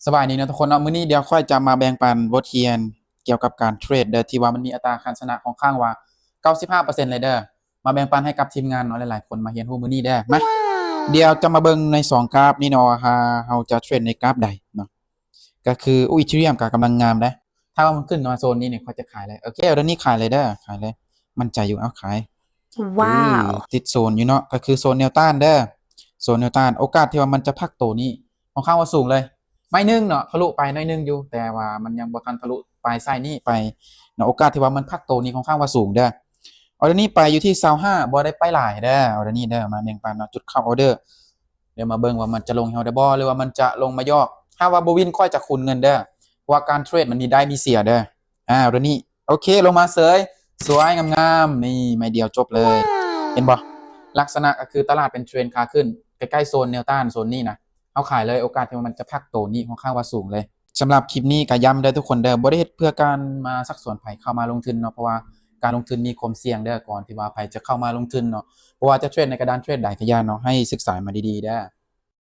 ສະບາຍດີເນາະທຸກຄົນເນາະ, ມື້ນີ້ດຽວຂ້ອຍຈະມາແບ່ງປັນບົດຮຽນກ່ຽວກັບການເທຣດເດີ ທີ່ວ່າມັນມີອັດຕາການຊະນະຂ້ອນຂ້າງວ່າເກົ້າສິບຫ້າເປີເຊັນເລີຍເດີ. ມາແບ່ງປັນໃຫ້ກັບທີມງານເນາະ ຫຼາຍໆຄົນມາຮຽນຮູ້ມື້ນີ້ເດີ. ມາ ດຽວຈະມາເບິ່ງໃນສອງກຣາຟນີ້ເນາະ ວ່າເຮົາຈະເທຣດໃນກຣາຟໃດເນາະ. ກໍຄື ໂອ້ ອີເທີຣຽມກໍກຳລັງງາມເດ້. ຖ້າວ່າມັນຂຶ້ນມາໂຊນນີ້ນີ້ ຂ້ອຍຈະຂາຍເລີຍ. ໂອເຄ ເອົາດຽວນີ້ຂາຍເລີຍເດີ ຂາຍເລີຍ. ໝັ້ນໃຈຢູ່ ເອົາຂາຍ. ວ້າວ ເອີ ຕິດໂຊນຢູ່ເນາະ ກໍຄືໂຊນແນວຕ້ານເດີ ໂຊນແນວຕ້ານ. ໂອກາດທີ່ວ່າມັນຈະພັກໂຕນີ້ ຄ່ອນຂ້າງວ່າສູງເລີຍ ໜ້ອຍໜຶ່ງເນາະ ທະລຸໄປໜ້ອຍໜຶ່ງຢູ່ ແຕ່ວ່າມັນຍັງບໍ່ທັນທະລຸປາຍໄຊນີ້ໄປເນາະ. ໂອກາດທີ່ວ່າມັນພັກໂຕນີ້ຄ່ອນຂ້າງວ່າສູງເດີ. ເອົາດຽວນີ້ໄປຢູ່ທີ່ຊາວຫ້າ ບໍ່ໄດ້ໄປຫຼາຍເດີ. ເອົາດຽວນີ້ເດີ ມາແບ່ງປັນເນາະ ຈຸດເຂົ້າອໍເດີ. ດຽວມາເບິ່ງວ່າມັນຈະລົງໃຫ້ເຮົາໄດ້ບໍ່ ຫຼືວ່າມັນຈະລົງມາຢອກ. ຖ້າວ່າບໍ່ວິນ ຂ້ອຍຈະຄູນເງິນເດີ ເພາະວ່າການເທຣດມັນມີໄດ້ມີເສຍເດີ. ອາ ດຽວນີ້ ໂອເຄ ລົງມາເສີຍ ສວຍງາມໆ ນີ້ໄມ້ດຽວຈົບເລີຍ. ເຫັນບໍ່ ລັກສະນະກໍຄືຕະຫຼາດເປັນເທຣນຂາຂຶ້ນ ໃກ້ໆໂຊນແນວຕ້ານໂຊນນີ້ນະ ເຮົາຂາຍເລີຍ. ໂອກາດທີ່ວ່າມັນຈະພັກໂຕນີ້ຄ່ອນຂ້າງວ່າສູງເລີຍ. ສຳລັບຄລິບນີ້ກໍຢ້ຳເດີທຸກຄົນເດີ ບໍ່ໄດ້ເຮັດເພື່ອການມາຊັກຊວນໃຜເຂົ້າມາລົງທຶນເນາະ ເພາະວ່າການລົງທຶນມີຄວາມສ່ຽງເດີ ກ່ອນທີ່ວ່າໃຜຈະເຂົ້າມາລົງທຶນເນາະ. ບໍ່ວ່າຈະເທຣດໃນກະດານເທຣດໃດກໍຢ່າເນາະ ໃຫ້ສຶກສາມາດີໆເດີ.